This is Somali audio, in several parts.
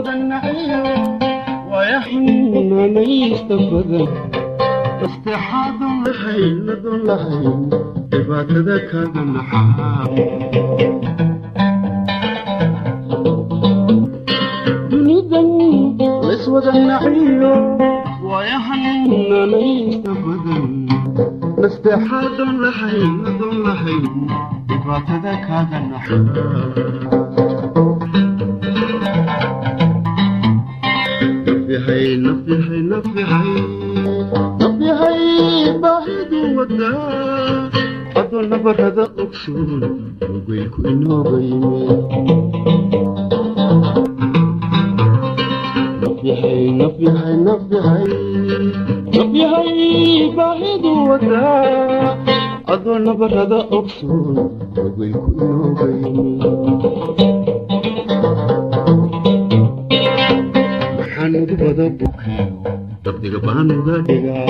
Naciyo wayaxnanaysta badan nasteexaadon lahayn nadon lahayn dhibaatada kaaga naxaa. Dunidan layswada naciyo wayahananaysta badan nasteexaadon lahayn nadon lahayn dhibaatada kaaga naxaa. Nafyahay, nafyahay, nafyahay, nafyahay, baahidu wadaa adoo nabarada ogsoon nugeylku inooga yimid. Nafyahay, nafyahay, nafyahay, nafyahay, baahidu wadaa adoo nabarada ogsoon nugeylku inooga yimid. Maxaan udubada bukiyo dabdiga baan uga dhigaa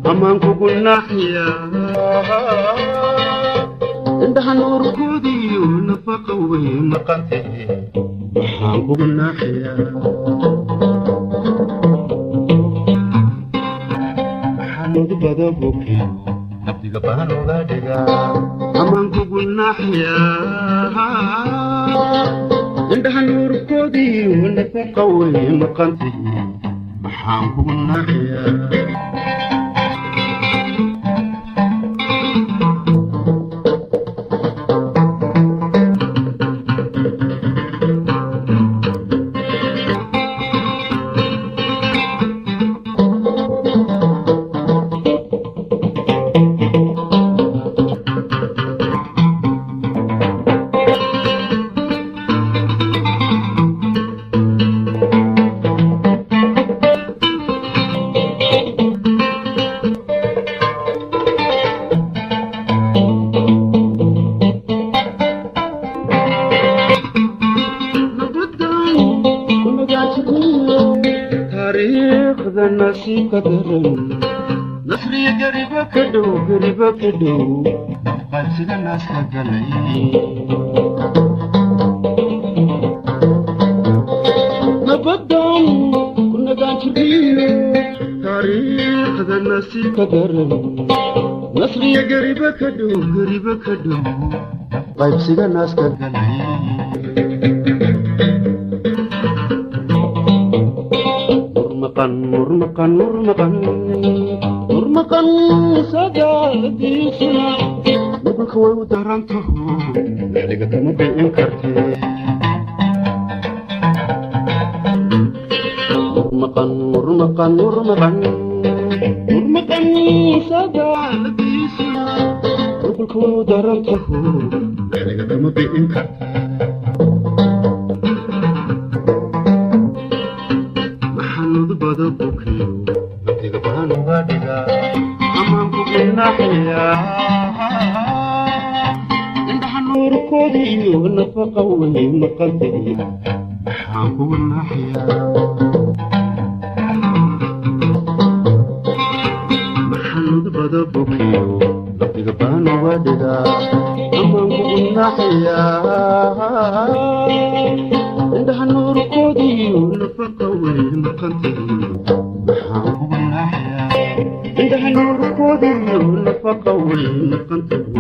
amaan kugu naaxiyaa indhaha nuurkoodiyo nafaqa way maqantahe maxaan kugu naaxiyaa. Maxaan udubada bukiyo dabdiga baan uga dhigaa amaan kugu naaxiyaa indhaha nuurkoodiyo nafaqa way maqantahe maxaan kugu naaxiyaa. Taariikhda nasiibka daran nasriya gariba ka dhow, gariba ka dhow qaybsiga naaska galay. Nabadan ku nagaan jirniyo taariikhda nasiibka daran nasriya gariba ka dhow, gariba ka dhow qaybsiga naaska galay. Nurmaqan, nurmaqan, nurmaqan, nurmaqan sagaadiisuna nugulka way u daran taho dhexdiga kama bixin kartee. Nurmaqan, nurmaqan, nurmaqan, nurmaqan sagaadiisuna nugulka way u daran taho dhexdiga kama bixin kartee. Maxaan udubada bukiyo nabdiga baan uga dhigaa amaan kugu naaxiyaa indhaha nuurkoodiyo nafaqa way maqantahi maxaan kugu naaxiyaa. Maxaan udubada bukiyo nabdiga baan uga dhigaa amaan kugu naaxiyaa indhaha nuurkoodiyo nafaqa way maqantahi maxaan kugu naaxiyaa. Indhaha nuurkoodiyo nafaqa way maqantahi